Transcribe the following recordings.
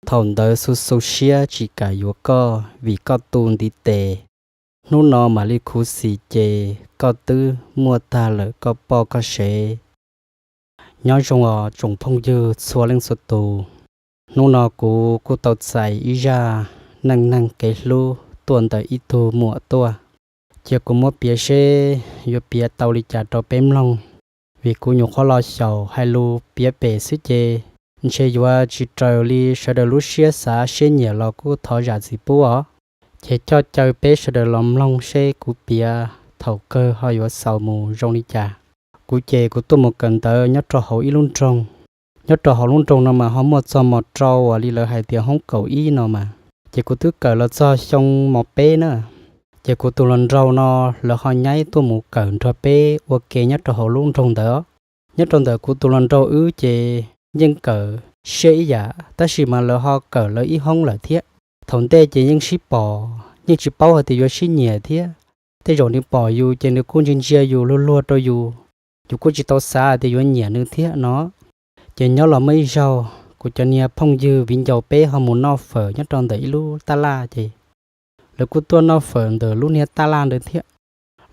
Thaum ntawd xu xu siab tsis kam yuav koj vim koj tu ntiv tes. Hnub no mam li khuv xim ces koj twb muaj tag lawm koj poj koj sev. Nyob zoo os tsoom phooj ywg txhua leej txhua tus. Hnub no kuv kuj tau txais ib zaj neej neeg kev hlub tuaj ntawm ib tug muam tuaj. Cia kuv muab piav seb yuav piav tau li cas rau peb mloog. Vim kuv nyuam qhuav los xyaum hais lus piav pem xwb ces ntshe yuav tsis raws li sawv daws lub siab xav siab nyiam los kuj thov zam txim pub os. Ces coj caw peb sawv daws los mloog seb kuv piav thaum kawg ho yuav xaus mus zoo li cas. Kuv ces kuv tuaj mus kawm ntawv nyob rau hauv ib lub nroog. Nyob rau hauv lub nroog no mas ho muaj txog mos rau uas li lawv hais tias hoob kaum ib no mas. Ces kuv twb kawm los txog xyoo mos peb na. Ces kuv tus hluas nraug no lawv ho nyaib tuaj mus kawm nrog peb ua ke nyob rau hauv lub nroog ntawd. Nyob rau ntawm kuv tus hluas nraug wb ces yeej kawm siab ib yam tab sis mas lawv ho kawm lawv ib hoob lawm thiab. Thaum ntej ces yeej sib pom yeej tsis paub hais tias yuav sib nyiam thiab. Tej zaum nws pom yus ces nws kuj ntsia ntsia yus luag luag rau yus, yus kuj tsis tau xav tias yuav nyiam nws thiab no. Ces nyob los muaj ib zaug kuv cov niag phooj ywg viv ncaus peb ho mus noj fawm nyob rau ntawm ib lub tab laj ces lawv kuj tuaj noj fawm ntawm lub niag tab laj ntawd thiab.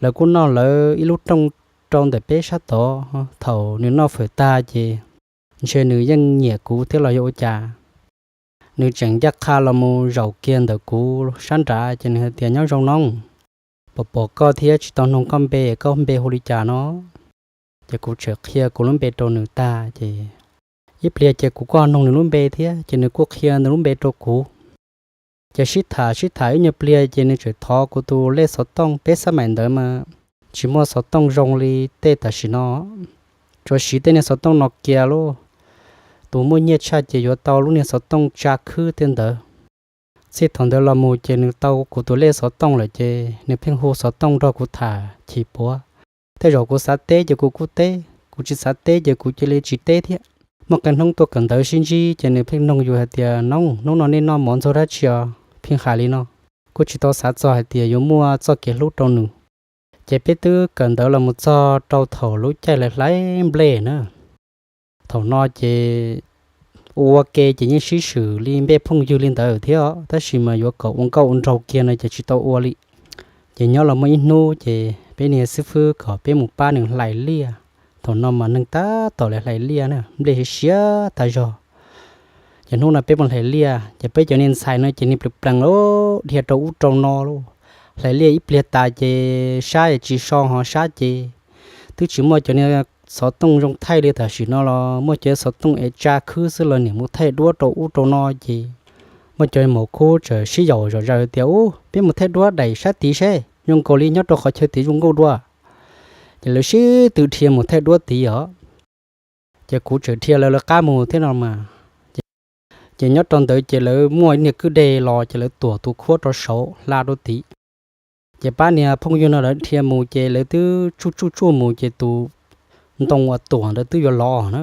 Lawv kuj noj lawv ib lub rooj rau ntawm peb sab tod. Thaum nws noj fawm tag ces ntshe nws yeej nyiam kuv thiab los yog ua cas, nws tseem ncaj qha los mus zaum kiag ntawm kuv sab nrad ces nws hais tias, Nyob zoo nawb, pom pom koj thiab tsis tau noog koj npe, koj npe hu li cas no? Ces kuv tseem qhia kuv lub npe rau nws tag ces ib pliag ces kuv kuj ho noog nws lub npe thiab ces nws kuj qhia nws lub npe rau kuv. Ces sib tham sib tham ib nyuag pliag ces nws tseem thov kuv tus lej xov tooj, peb xab maim ntawd mas tsis muaj xov tooj zoo li tej tam sim no, tsuas siv tej niag xov tooj Nokia lauj. Tus muaj nyiaj tshaj ces yuav tau lub niag xov tooj tsa khwb tej ntawd. Txij thaum ntawd los mus ces nws tau kuv tus lej xov tooj lawm ces nws pheej hu xov tooj nrog kuv tham chim puav. Tej zaum kuv xav teb ces kuv kuj teb, kuv tsis xav teb ces kuv cia li tsis teb thiab. Muaj qee hnub tuaj kawm ntawv sib ntsib ces nws pheej noog yus hais tias, Nawb, hnub no nej noj mov ntxuag dab tsi os? Pheej hais li no, kuj tsis tau xav txog hais tias yuav muaj txoj kev hlub rau nws. Ces peb twb kawm ntawv los mus txog rau thaum lub caij lawv hlais nplej na. Thaum no ces ua ua ke ces yeej sib swm li npej phooj ywg li ntawd thiab os, tab sis mas yuav kom ua nkauj ua nraug kiag no ces tsis tau ua li. Ces nyob los muaj ib hnub ces peb niag xib fwb kom peb mus pab nws hlais liaj. Thaum no mas neeg tab tom lawv hlais liaj na, nplej siav siav tag zog. Ces hnub no peb mus hlais liaj ces peb cov niag ntxhais no ces niag plees plees lauj, dhia rau ub rau no lauj. Hlais liaj ib pliag tas ces sab es tsis so ho sab ces twb tsis muaj cov niag xov tooj zoo thaij li tam sim no los muaj cov xov tooj es tsa khwb xwb los niam mus thaij duab rau ub rau no ces muaj cov maum khub txawm sib yaum zom zaws tias, Ub, peb mus thaij duab daim sab tid seb zoo nkaus li nyob rau qhov chaw tid zoo nkauj dua. Ces lawv sib tw dhia mus thaij duab tid os. Ces kuv tseem dhia lawv lawv qab mus thiab no mas. Ces nyob rau ntawd ces lawv muaj niag kwj deg los ces lawv tuam tus khuab rau saud hla rau tid. Ces pab niag phooj ywg no lawv dhia mus ces lawv twb tsuj tsuj tsuj mus ces tus ntoo uas tuam ntawd twb yuav lov na.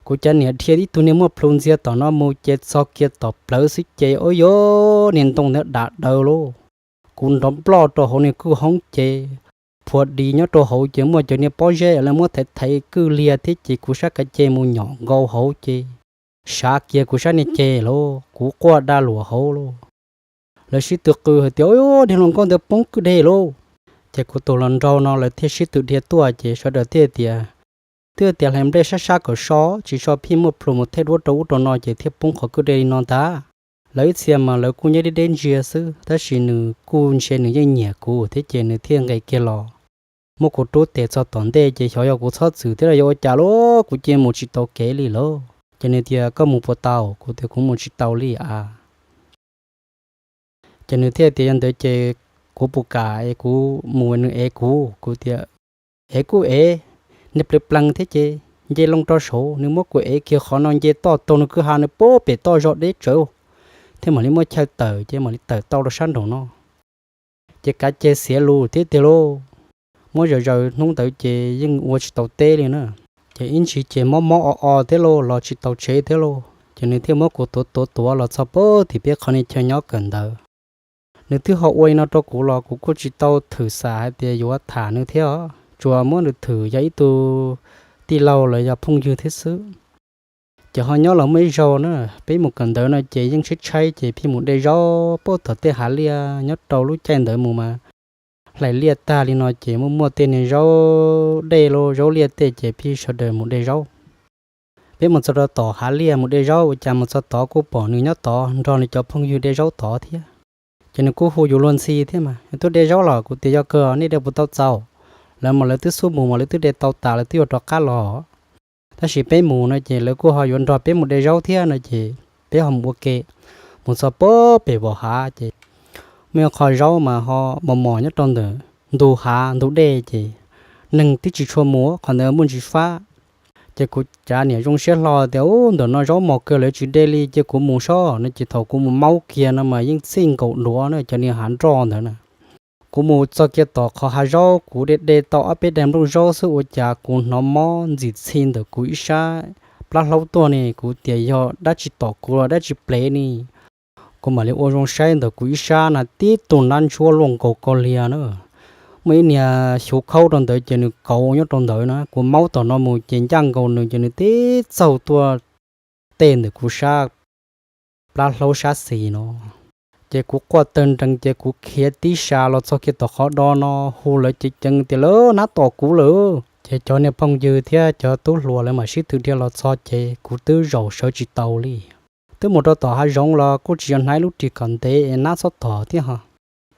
Kuv cav niam dhia ib tug niag muaj plhu ntxiag tom no mus ces txog kiag tom plawv xwb ces ua rau niag ntoo ntawd dam daws lauj. Kuv nrov nploj rau hauv niag kwj hoob ces phuam dis nyob rau hauv ces muaj cov niag pob zeb lawv muab thaiv thaiv kwj liag thiab ces kuv sab kav ceg mus nyom nkaus hauv ces sav kiag kuv sab niag ceg lauj, kuv quaj daj luam hauv lauj. Lawv sib tw qw hais tias, Ub, niag hluas nkauj ntawd poob kwj deg lauj. Ces kuv tus hluas nraug no lawv thiaj sib tw dhia tuaj ces sawv daws thiaj tias, Twb tias hlais nplej sab sab kom so, tsis so pheej muaj plhu mus thaij duab rau ub rau no ces thiaj poob qhov kwj deg li no ntag. Lawv ib txhia mas lawv kuj nyob deb deb ntsia xwb tab sis nws kuj ntshe nws yeej nyiam kuv thiab ces nws thiaj nqis kiag los muab kuv rub tes txog tom ntej ces xyov yog kuv txhob txwm thiab los yog ua cas lauj, kuv cia mus tsis tau kev li lauj. Ces nws tias, Koj mus puas tau? Kuv tias, Kuv mus tsis tau li a. Ces nws thiaj tias, Yog ntawd ces kuv puas kam es kuv mus nws ev kuv? Kuv tias, Ev kuj ev, niag plees plees thiab ces nce loo rau saud, nws muab kuv ev kiag qhov no nce toj taug nws kwj ha nws puag pem toj zog deb tsawv, thiab mam li muab chaw tawm ces mam li tawm tau rau sab nraum no. Ces kav ceg xiav lus thiab tiag lauj. Muab zaws zaws hnub ntawd ces yeej ua tsis tau teb li na. Ces ib ntsis ces mob mob o o thiab lauj, los tsis tau tsev thiab lauj. Ces nws thiaj muab kuv tuav tuav tuav los txog puag tim peb qhov niag chaw nyob kawm ntawv. Nws twb ho ua li no rau kuv los kuv kuj tsis tau thwm xam hais tias yuav tham nws thiab os, tsuas muab nws thwm yog ib tug tij laug los yog phooj ywg thiab xwb. Ces ho nyob los muaj ib zaug na, peb mus kawm ntawv no ces yeej tshaib tshaib ces pheej mus de zaub puag tom tej hav liaj nyob rau lub caij ntawd mus mas hlais liaj tag li no ces muaj muaj tej niag zaub dej los zaub liaj tej ces pheej sawv daws mus de zaub. Peb mus txog rau tom hav liaj mus de zaub ua cas mus txog tod kuj pom nws nyob tod nrog nws cov phooj ywg de zaub tod thiab. Ces nws kuj hu yus luag ntxhi thiab mas, Tuaj de zaub los? Kuv tias, Yog kawg, nej de puas tau txaus? Lawv mas lawv twb xub mus mas lawv twb de tau tas lawv twb yuav rov qab los. Tab sis peb mus no ces lawv kuj ho yuav nrog peb mus de zaub thiab no ces peb ho mus ua ke. Mus txog puag pem vos hav ces muaj ib qho zaub mas ho mos mos nyob rau ntawm ntug hav ntug dej ces neeg twb tsis tshua mus qhov ntawd muaj ntsis fab. Ces kuv cav niam zoo siab hlo tias, Ub, ntawm no zaub mos kawg lawv tsis de li, cia kuv mus sob no ces thaum kuv mus maub kiag no mas yeej txij nkaus duav na cov niag hav nroj ntawd na. Kuv mus txog kiag tom qhov hav zaub kuv de de tau ob peb daim nplooj zaub xwb ua cas kuv hnov mob ntxim txhi ntawm kuv ib sab plab hlaub tuaj ne. Kuv tias yog dab tsi tom kuv los dab tsi plev ne. Kuv mam li ua zoo saib ntawm kuv ib sab na tib tug nab ntsuab luaj nkaus koj liag na. Muaj ib niag xyuv khaub rau ntawd ces nws kauv nyob rau ntawd na. Kuv maub tom no mus ces ncaj nkaus nws ces nws tib txaug tuaj tej ntawm kuv sab plab hlaub sab xis no. Ces kuv quaj tawg nrees ces kuv khiav tib sas los txog kiag tom qhov do no hu lawv ceev ceev tias lawv nab tom kuv lawm. Ces cov niag phooj ywg thiab cov tub hluas lawv mam sib tw dhia los txog ces kuv twb zaum sawv tsis tau li. Twb mus rau tom hav zoov los kuj tsis yog hnav ib lub ris kom ntev es nab txhob tom thiab ho.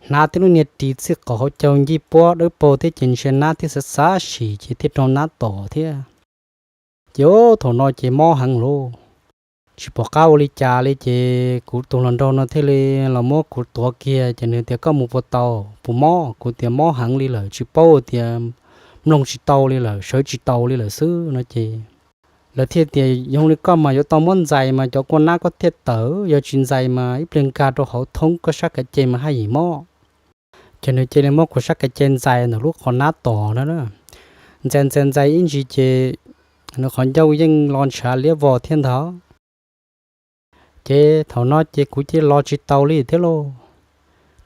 Hnav tej lub niag ris txij qom hauv caug ncig puab dawb paug thiab ces ntshe nab thiaj xav xav sim ces thiaj raug nab tom thiab. Ces thaum no ces mob heev lauj, tsis pom qab ua li cas li ces kuv tus hluas nraug no thiaj li los muab kuv tuav kiag ces nws tias, Koj mus puas tau, puas mob? Kuv tias, Mob heev li lawm, tsis paub tias mloog tsis tau li lawm, sawv tsis tau li lawm xwb no ces lawv thiaj tias, Yog li koj mas yuav tau muab ntxais mas cov kua nab koj thiaj tawm, yog tsis ntxais mas ib pliag nkag rau hauv thoob koj sab kav ce mas haj yim mob. Ces nws cia li muab kuv sab kav ce ntxais ntawm lub qhov nab tom no na. Ntxais ntxais ntxais ib ntsis ces nws qhov ncauj yeej lo ntshav liab vog thiab ntag. Ces thaum no ces kuv cia li los tsis tau li thiab lauj.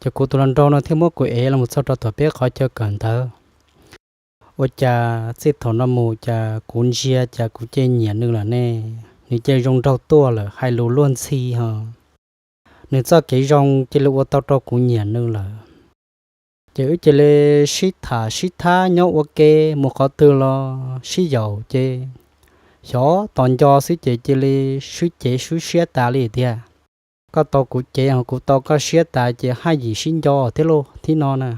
Ces kuv tus hluas nraug no thiaj muab kuv ev los txog rau tom peb qhov chaw kawm ntawv. Ua cas txij thaum no mus cas kuv ntsia cas kuv cia li nyiam nws lawm ne. Nws cia li zoo nraug tuaj lawm, hais lus luag ntxhi ho. Nws txoj kev zoo cia li ua tau rau kuv nyiam nws lawm. Ces wb cia li sib tham sib thab nyob ua ke, mus qhov twg los sib yaum ces xyov tos nco xwb ces cia li swb cev swb siab tas li tiag. Koj tau kuv cev ho kuv tau koj siab tas ces haj yim sib nco thiab lauj thib no na.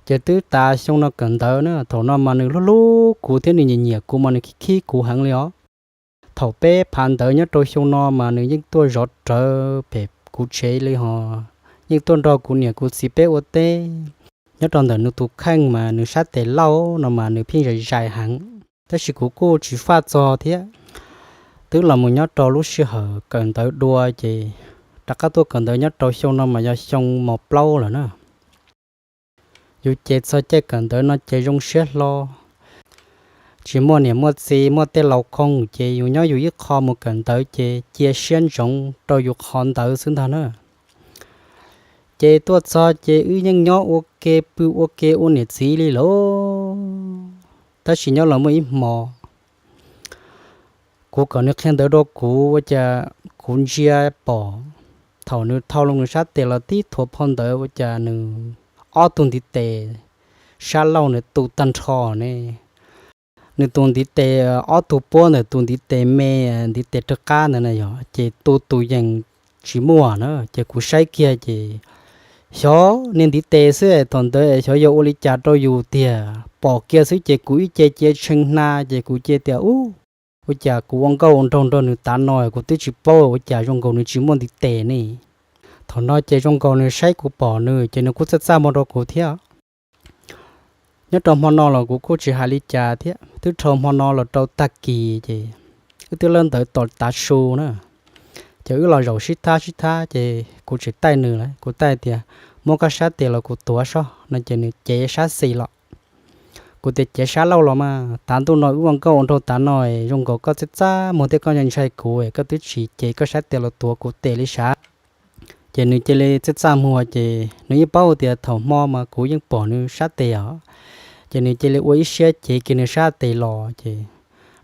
Ces twb tas xyoo no kawm ntawv na, thaum no mas nws hlub hlub kuv thiab nws nyiam nyiam kuv mas nws khib khib kuv heev li os. Thaum peb phav ntawv nyob rau xyoo no mas nws yeej tuaj zov rawv pem kuv tsev li ho, yeej tuaj nrog kuv niam kuv txiv peb ua teb. Nyob rau ntawm nws tus kheej mas nws sab tes lauj no mas nws pheej zais zais heev, tab sis kuv kuj tsis faj txog thiab. Twb los mus nyob rau lub sij hawm kawm ntawv dua ces rov qab tuaj kawm ntawv nyob rau xyoo no mas yog xyoo mos plaub lawm na. Yus ces txog caij kawm ntawv no ces zoo siab hlo, tsis muaj niam muaj txiv muaj tej laus khoo ces yus nyob yus ib qho mus kawm ntawv ces cia siab ntsoov rau yus qhov ntawd xwb ntag na. Ces tuaj txog ces wb yeej nyob ua ke pw ua ke ua niam txiv li lauj. Tab sis nyob los muaj ib hmo kuv kom nws qhia ntawv rau kuv ua cas kuv ntsia pom thaum nws thau loo nws sab tes los tib thuav phau ntawv ua cas nws ob tug ntiv tes sab laug ntawd tu tag nrho ne. Nws tus ntiv tes ob tug puab ntawm tus ntiv tes me, ntiv tes rov qab ntawd na yog ces tu tus yees tsis muaj na. Ces kuv saib kiag ces xyov niag ntiv tes xwb thaum ntawd xyov yog ua li cas rau yus tiag, pom kiag xwb ces kuv ib ce cia tshee hna ces kuv cia tias ub, ua cas kuv ua nkauj ua nraug nrog nws tav no kuv twb tsis paub ua cas zoo nkaus nws tsis muaj ntiv tes ne. Thaum no ces zoo nkaus nws saib kuv pom nws ces nws kuj txaj txaj muag rau kuv thiab. Nyob rau hmo no los kuv kuj tsis hais li cas thiab, twb dhau hmo no los rau tag kis ces wb twb lawb ntawv tom tav su na. Ces wb los zaum sib thab sib thab ces kuv tseem taij nws lawm, kuv taij tias muab koj sab tes los kuv tuav sob no ces nws cev sab xis los. Kuv tias cev sab laug los mas, tav ntuj no wb ua nkauj ua nraug tav no zoo nkaus koj txaj txaj muag thiab koj ntshai ntshai kuv koj twb tsis cev koj sab tes los tuav kuv tes li sav. Ces nws cia li txaj txaj muag ces nws yeej paub tias thaum hmo mas kuv yeej pom nws sab tes os. Ces nws cia li ua ib siab cev kiag nws sab tes los ces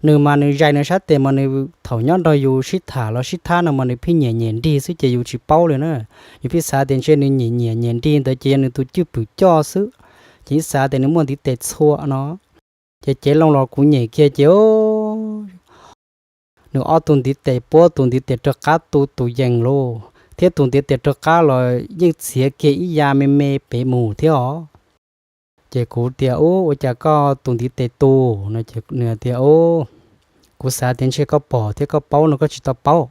Nws mas nws zais nws sab tes mas nws thaum nyob nrog yus sib tham los sib thab no mas nws pheej nyiam nyiam nrig xwb ces yus tsis paub li na. Yus pheej xav tias ntshe nws nyiam nyiam nyiam nrig ntawd ces yog nws tus cwj pwm coj xwb, ces yeej xav tias nws muaj ntiv tes txhua no. Ces cev loo los kuv nyem kiag ces nws ob tug ntiv tes puab tus ntiv tes rov qab tu tus yees lauj, thiab tus ntiv tes rov qab los yeej txiav kiag ib ya me me pem mus thiab os. Ces kuv tias, Ub, ua cas koj tus ntiv tes tu? No ces nws tias, Ub, kuv xav tias ntshe koj pom thiab koj paub no koj tsis tau paub.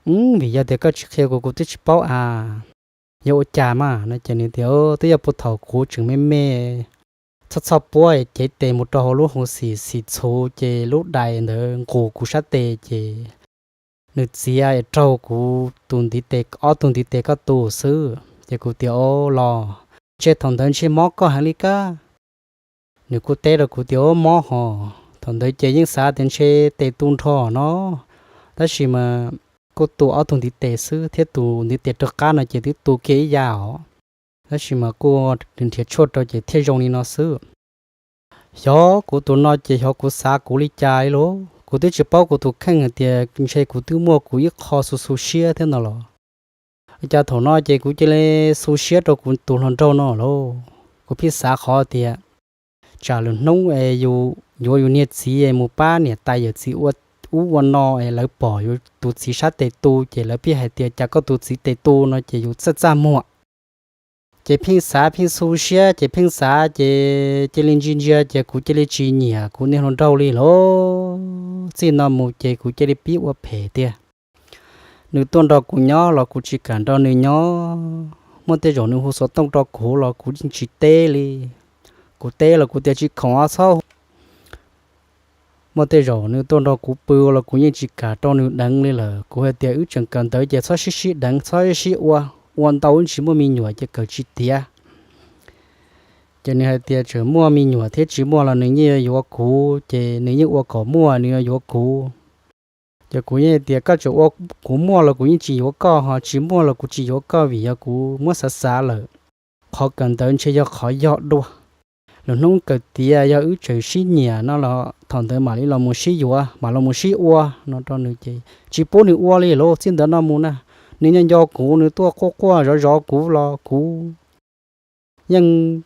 Vim yog tias koj tsis qhia kuv kuv twb tsis paub a. Yog ua cas mas? No ces nws tias, Twb yog puag thaum kuv tseem me me, txhob txhob puab cev tes mus rau hauv lub hauv xim xim txhuv ces lub dais ntawd nqus kuv sab tes ces nws txiav raug kuv tus ntiv tes, ob tug ntiv tes koj tu xwb. Ces kuv tias, Au los, ntshe thaum ntawd ntshe mob koj heev li kab. Nws kuj teb rau kuv tias, Au, mob hos. Thaum ntawd ces yeej xav tias ntshe tes tu nrho no, tab sis mas kuj tu ob tug ntiv tes xwb thiab tus ntiv tes rov qab no ces twb tu kiag ib ya os. Tab sis mas kuj nrhiav tshuaj rau ces thiaj zoo li no xwb. Xyov kuv tus no ces xyov kuv xav kuv li cas li lauj, kuv twb tsis paub kuv tus kheej hais tias ntshe kuv twb muaj kuv ib qho xu xu siab thiab no los. Ua cas thaum no ces kuv cia li xu siab rau kuv tus hluas nraug no lauj. Kuv pheej xav qhov tias tsam lwm hnub es yus yuav yus niag txiv mus pab niam tais yawm txiv ua ub ua no es lawv pom yus tus txiv sab tes tu ces lawv pheej hais tias cas koj tus txiv tes tu no ces yus txaj txaj muag. Ces pheej xav pheej xu siab ces pheej xav ces cia li ntsia ntsia ces kuv cia li tsis nyiam kuv niag hluas nraug li lauj. Txij no mus ces kuv cia li pib ua phem tiag. Nws tuaj nrog kuv nyob los kuv tsis kam nrog nws nyob. Muaj tej zaum nws hu xov tooj rau kuv los kuv yeej tsis teb li. Kuv teb los kuv tias tsis khoom os txhob. Muaj tej zaum nws tuaj nrog kuv pw los kuv yeej tsis kam rau nws deev li lawm. Kuv hais tias wb tseem kawm ntawv ces txhob sib sib deev, txhob sib ua, ua ntau wb tsis muaj me nyuam ces kawm tsis tiav. Ces nws hais tias tseem muaj me nyuam thiab tsis muaj los nws yeej yuav yuav kuv, ces nws yeej ua kom muaj nws yuav yuav kuv. Ces kuv yeej hais tias koj tseem ua kuv muaj los kuv yeej tsis yuav koj, ho tsis muaj los kuv tsis yuav koj vim yog kuv muab xav xav lawm. Qhov kawm ntawv ntshe yog qhov yog dua. Lwm hnub kawm tiav yog wb tseem sib nyiam no los thaum ntawd mam li los mus sib yuav, mam los mus sib ua no rau nws ces tsis pub nws ua li lauj. Txij ntawd no mus na, nws nyob nco kuv, nws tuaj quaj quaj zov zov kuv los kuv yeej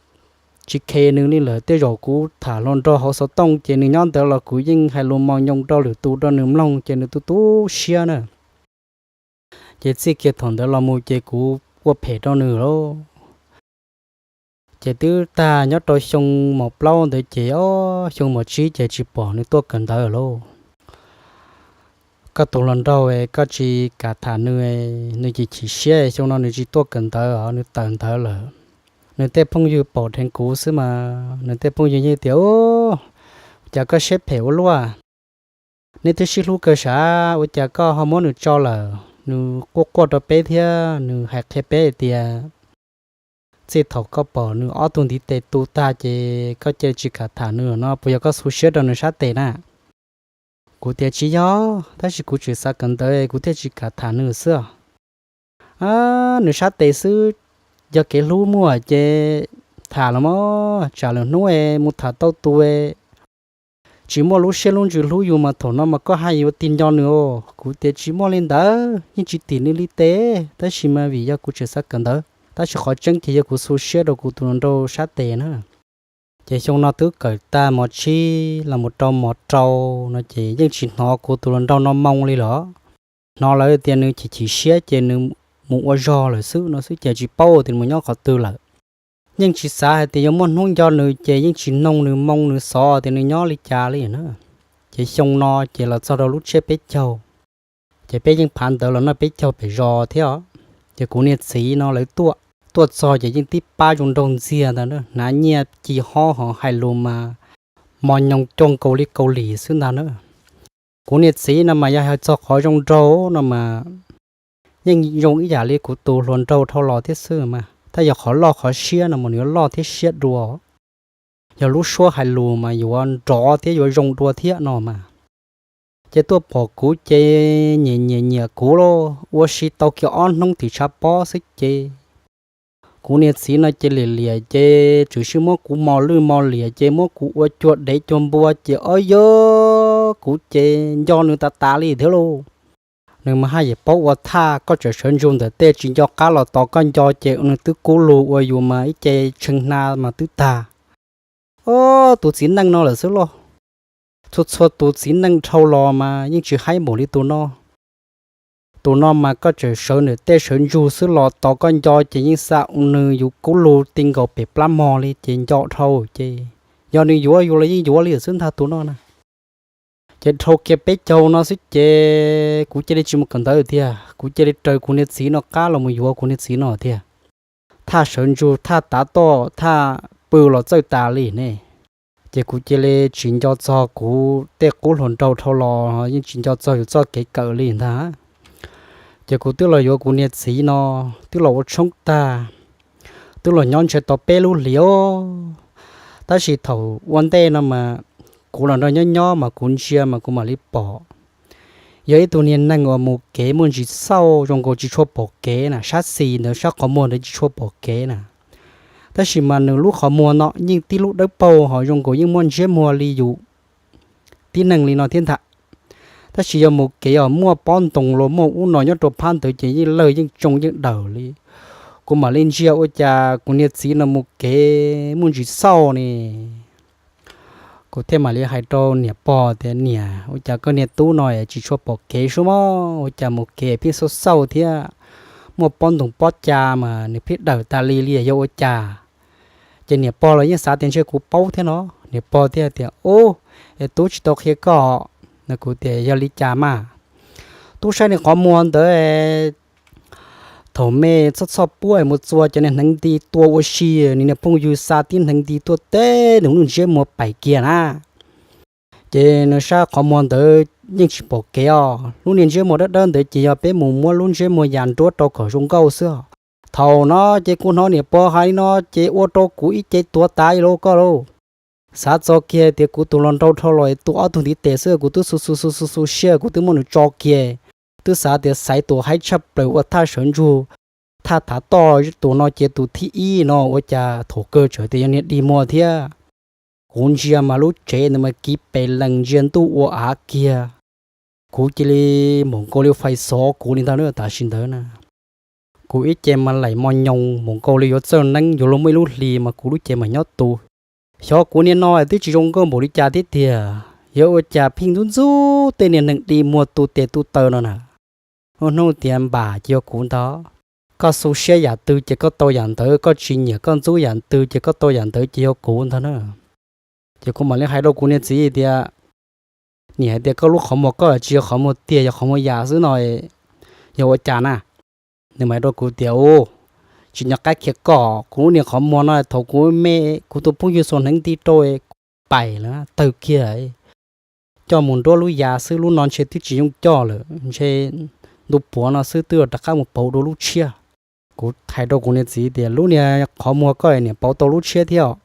tsis khe nws li lawm. Tej zaum kuv tham hluas nraug hauv xov tooj ces nws nyob ntawd los kuv yeej hais lus mos nyoos rau lwm tus rau nws mloog ces nws tu tu siab na. Ces txij kiag thaum ntawd los mus ces kuv ua phem rau nws lauj. Ces twb tag nyob rau xyoo mos plaub ntawd ces ob xyoo mos tsib ces tsis pom nws tuaj kawm ntawv lauj. Koj tus hluas nraug koj tsis kam tham nws, nws chim chim siab, xyoo no nws tsis tuaj kawm ntawv os, nws tawm ntawv lawm. Nws tej phooj ywg pom dheev kuv xwb mas nws tej phooj ywg yeej tias, Ub, cas koj siab phem ua luaj, neb twb sib hlub kawg sav, ua cas koj ho muab nws tso lawm? Nws quaj quaj rau peb thiab nws hais qhia peb hais tias txij thaum koj pom nws ob tug ntiv tes tu tag ces koj cia li tsis kam tham nws no, puas yog koj xu siab rau nws sab tes na? Kuv tias tsis yog, tab sis kuv tseem xav kawm ntawv kuv thiaj tsis kam tham nws xwb. Nws sab tes xwb, yog kev hlub muaj ces tham los mas, tsam lwm hnub mus tham tau tus tsis muaj lub siab lub ntsws hlub yus mas thaum no mas koj haj yuav tig nco nws os. Kuv tias tsis muaj li ntawd, yeej tsis tim nws li tes, tab sis mas vim yog kuv tseem xav kawm ntawv, tab sis qhov tseeb ces yog kuv xu siab rau kuv tus hluas nraug sab tes na. Ces xyoo no twb kawm tag mos tsib los mus rau mos rau no ces yeej tsis hnov kuv tus hluas nraug no moo li lawm. Hnov lawv tias nws chim chim siab ces nws mus ua zog lawm xwb no xwb ces tsis paub tias nws mus nyob qhov twg lawm. Yeej tsis xav hais tias yuav muaj hnub nco nws ces yeej tsis noog nws moo nws xov tias nws nyob li cas li na. Ces xyoo no ces los txog rau lub tsiab peb caug, ces peb yeej phav ntawv los noj peb caug pem zos thiab. Ces kuv niag txiv no lawv tuaj, tuaj txog ces yeej tib pab zoo nraug ntxiag ntag, hnav nyiaj ci hob ho hais lus mas mos nyoos cuag nkaus li Kaus Lim xwb ntag na. Kuv niag txiv no mas yog hais txog qhov zoo nraug no mas yeej zoo ib yam li kuv tus hluas nraug dhau los thiab xwb mas, tab yog qhov loj qhov siab no mas nws yuav loj thiab siab dua. Yog lub suab hais lus mas yuav nrov thiab yuav zoo dua thiab no mas. Ces tuaj pom kuv ces nyiam nyiam nyiam kuv lauj, ua si tau kiag ob hnub tim tshav pob xwb ces kuv niag txiv no ces liam liam ces tseem sib muab kuv mos lwj mos liam ces muab kuv ua cuag dev cuag npua ces ob yog kuv ces nco nws tas tas li thiab lauj. Nws mas haj yam paub ua thaj, koj tseem sawv ntsug ntawm tej tsis nco qab los tos koj nco ces nws twb kub lug ua yus mas ib ce tshee hna mas twb tag. Ob, tus txiv neej no lawm xwb lauj. Txhua txhua tus txiv neej dhau los mas yeej tsis haib npaum li tus no. Tus no mas koj tseem sawv ntawm tej sawv ntsug xwb los tos koj nco ces yeej xa nws yus kub lug ti nkaus pem plab mog li ces nco dhau ces yog nws yuav yus los yeej yuav li xwb ntag tus no na. Ces dhau kiag peb caug no xwb ces kuv cia li tsis mus kawm ntawv tiag, kuv cia li raws kuv niag txiv no qab los mus yuav kuv niag txiv no tiag. Thaj sawv ntsug, thaj tav toj, thaj pw los txawj tas li ne. Ces kuv cia li tsis nco txog kuv tej qub hluas nraug dhau los, yeej tsis nco txog yus txoj kev kawm li ntag. Ces kuv twb los yuav kuv niag txiv no, twb los ua tshoob tag, twb los nyob ntshe tau peb lub hlis os. Tab sis thaum ua ntej no mas kuv los nrog nyob nyob mas kuv ntsia mas kuv mam li pom. Yog ib tug niag neeg uas mus kev muaj ntsis xauj zoo nkaus tsis tshua pom kev na, sab xis ntawd sab qhov muag ntawd tsis tshua pom kev na. Tab sis mas nws lub qhov muag no yeej tib lub dawb paug ho zoo nkaus yeej muaj ntsiab muag li yus tib neeg li no thiab ntag. Tab sis yog mus kev os muaj pob ntoos los muaj ub no nyob rau phab ntawd ces yeej lawg yeej tsoo yeej dawm li. Kuv mam li ntsia ua cas kuv niag txiv no mus kev muaj ntsis xauj ne. Kuv thiaj mam li hais rau niam pog tias, niam, ua cas koj niag tub no tsis tshua pom kev sub mog, ua cas mus kev pheej xauj xauj thiab, muaj pob ntoos pob ca mas nws pheej dawm tas li li yog ua cas? Ces niam pog los yeej xav tias ntshe kuv paub thiab no, niam pog thiaj tias, ub, es tub tsis tau qhia koj no. Kuv tias yog li cas mas? Tub saib niag qhov muag ntawd, thaum me txhob txhob puab mus txua cov niag hneev nti tua ua si, nws niag phooj ywg xa tib hneev nti tuaj teb nws lub ntsiab muag paim kiag na. Ces nws sab qhov muag ntawd yeej tsis pom kev os. Lub niag ntsiab muag dawb dawb ntawd ces yog peb mus muab lub ntsiab muag yas nruab rau kom zoo nkauj xwb os. Thaum no ces kuv hnov niam pog hais li no ces ua rau kuv ib ce tuav tas li lauj koj lauj. Xav txog kiag tias kuv tus hluas nraug dhau los tua ob tug ntiv tes xwb kuv twb xu xu xu xu xu siab kuv twb muab nws tso kiag. Twb xav tias xaiv tus haib tshaj plaws ua thaj sawv ntsug, thaj thav toj tus no ces tus thib ib no ua cas thaum kawg tseem tias yog niag dig muag thiab. Kuv ntsia mas lub tsev ntawd mas kiv pes lees ntsia ntuj ua av kiag. Kuv cia li npaum nkaus li fais xov kuv li ntag na tam sim ntawd na. Kuv ib ce mas laim mos nyoos npaum nkaus li yuav txawj neeb yuav luag muaj ib lub hlis mas kuv lub cev mas nyob tus. Xyov kuv niag no twb tsis zoo nkauj npaum li cas thiab tiag, yog ua cas pheej ntxub ntxub tej niag neeg dig muag tu tes tu taw no na. Lub hnub tias npam ces yog kuv ntag. Koj xu siab yam twg ces koj tau yam ntawd, koj tsis nyiam koj ntxub yam twg ces koj tau yam ntawd ces yog kuv ntag na. Ces kuv mam li hais rau kuv niag txiv tias, niam, hais tias koj lub qhov muag koj tsis yog qhov muag tiag, yog qhov muag yas xwb no, yog ua cas na? Nws mam hais rau kuv tias, u, tsis nco qab qhia koj, kuv lub niag qhov muag no thaum kuv me kuv tus phooj ywg xuas hneev nti rau kuv paim lawm tawg kiag, coj mus nruab lub yas xwb, lub no ntshe twb tsis zoo coj lawm, ntshe ntu puav no xwb twb rov qab mus pauv dua lub tshiab. Kuv hais rau kuv niag txiv tias lub niag qhov muag koj niam pauv tau lub tshiab thiab.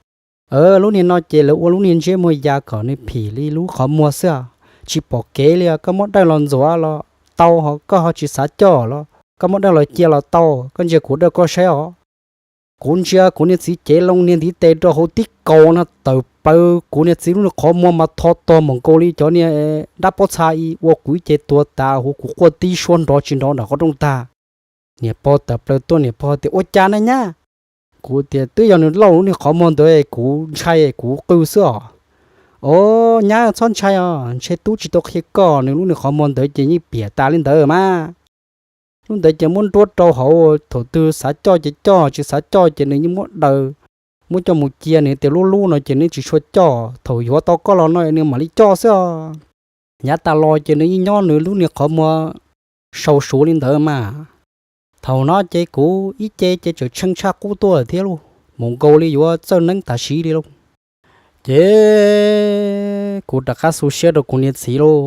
Lub niag no ces lawv ua lub niag ntsiab muag yas kom nws phim li lub qhov muag xwb, tsis pom kev li os. Koj muab dawj los ntxuav los tau, ho koj ho tsis xav coj los koj muab dawj los cia los tau, koj ntsia kuv dawj koj saib os. Kuv ntsia kuv niag txiv cev loo niag ntiv tes rau hauv tib kaus no tawm plaws kuv niag txiv lub niag qhov muag mas tho tog npaum nkaus li cov niag dab pob txha ua kuv ib ce tuag tas huv, kuv quaj tib suab nrov tsis nrov nram qhov rooj tag. Niam pog tawm plaws tuaj, niam pog tias ua cas na nyab? Kuv tias twb yog nws lauj lub niag qhov muag ntawd, kuv ntshai kuv qw xwb os. O, nyab txhob ntshai os, ntshe tub tsis tau qhia koj, nws lub niag qhov muag ntawd ces yeej piam tas li ntawd mas. Lub ntawd ces muab nruab rau hauv, thaum twg xav coj ces coj, tsis xav coj ces nws yeej muab daws, muab coj mus cia, nws tias lub lub no ces nws tsis tshua coj, thaum yuav tau koj los no nws mam li coj xwb os. Yav tas los ces nws yeej nyob nws lub niag qhov muag sau suav li ntawd mas. Thaum no ces kuv ib ce ces tseem tshee tshaj qub tuaj thiab lauj, npaum nkaus li yuav txawj neeb tas siv li lauj. Ces kuv rov qab xu siab rau kuv niag txiv lauj.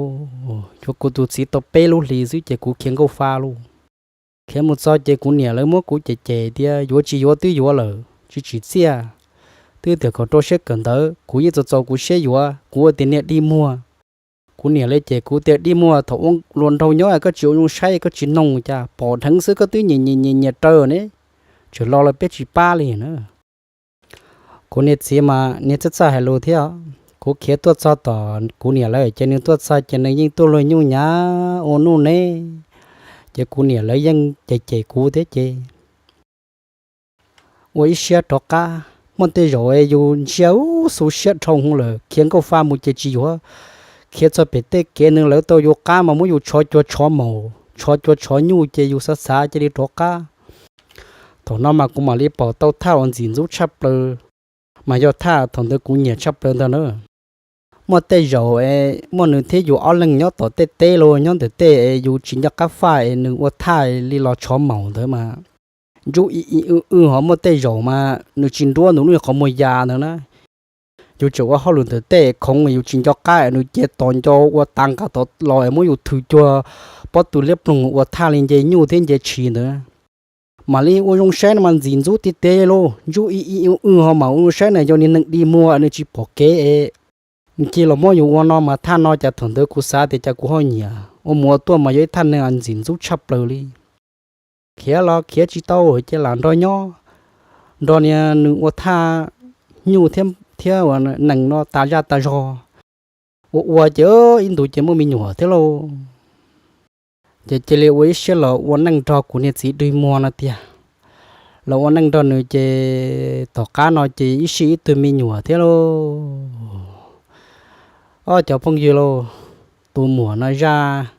Yuav kuv tus txiv tau peb lub hlis xwb ces kuv khiav nkauj fa lauj. Khiav mus txog ces kuv niam lawv muab kuv cem cem tias yuav tsis yuav twb yuav lawm tsis tsim txiaj, twb tias kom rau siab kawm ntawv, kuv yeej txaus txaus kuv siab yuav, kuv ua tias niag dig muag. Kuv niam li ces kuv tias dig muag, thaum ua hluas nraug nyob koj tsis ua zoo saib koj tsis noog cas pom dheev xwb koj twb nyiam nyiam nyiam nyiam raws ne, tseem los lawm peb tsis pab li na. Kuv niag txiv mas niag txawj txawj hais lus thiab, Kuv khiav tuaj txog tom kuv niam lawv ces nws tuaj txog ces nws yeej tuaj luag nyuj nyav ua nuj ne. Ces kuv niam lawv yeej cem cem kuv thiab ces ua ib siab rov qab. Muaj tej zaum yus ntsia ub xu siab dhau hwv lawm khiav nkauj fa mus ces tsis yuav. Khiav txog pem tej kev nws lawv tau yus qab mas muab yus tshov cua tshov maum tshov cua tshov nyuj ces yus xav xav cia li rov qab. Thaum no mas kuv mam li pom tau thaj uas ntxim ntxub tshaj plaws, mas yog thaj thaum ntawd kuv nyiam tshaj plaws ntag na. Muaj tej zaum es muaj nws thiab yus ob leeg nyob tom tej teb los nyob ntawm tej es yus tsis nco qab faj es nws ua thaj li los tshov maum ntawd mas ntsub ib ib w w ho muaj tej zaum mas nws tsis nruab nws lub qhov muag ya ntawd na. Yus tseem ua hauj lwm ntawm tej khoov yus tsis nco qab nws cia tos nco ua tas nqa tod los es muab yus thws cuag pob tw liab ploog ua thaj li nce nyuj thiab nce tshis ntawd. Mam li ua zoo saib no mas ntxim ntxub tiag tiag lauj, ntsub ib ib w w ho mam ua zoo saib na yog niag neeg dig muag nws tsis pom kev es nws cia los muab yus ua no mas thaj no cas thaum ntawd kuv xav tias cas kuv ho nyiam ua mus ua tuaj mas yog ib thaj neeg ntxim ntxub tshaj plaws li. Khiav los khiav tsis tau ces lam nrog nyob, nrog niag nws ua thaj nyuj thiab ua nees no tas zaj tas zog. Ua ua ces ib ntus ces muaj me nyuam thiab lauj. Ces cia li ua ib siab los ua neej nrog kuv niag txiv dig muag no tiag. Los ua neej nrog nws ces tom qab no ces ib sij ib tug me nyuam thiab lauj. Ob cov phooj ywg lauj, tus muam no zaj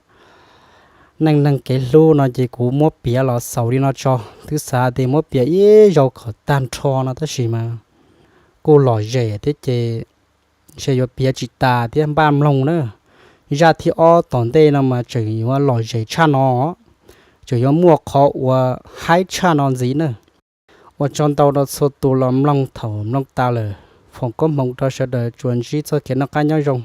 neej neeg kev hlub no ces kuv muab piav los xaus li no tso. Twb xav tias muab piav ib zaug kom tag nrho no tab sis mas kuj lom zem thiab ces ntshe yuav piav tsis tas thiab npaj mloog na. Zaj thib ob tom ntej no mas tseem yuav lom zem tshaj no, tseem yuav muaj qhov uas haib tshaj no ntxiv na. Ua tsaug ntau rau txhua tus los mloog thaum mloog tas lawm. Foom koob hmoov rau sawv daws tsuas ntsib txoj kev noj qab nyob zoo.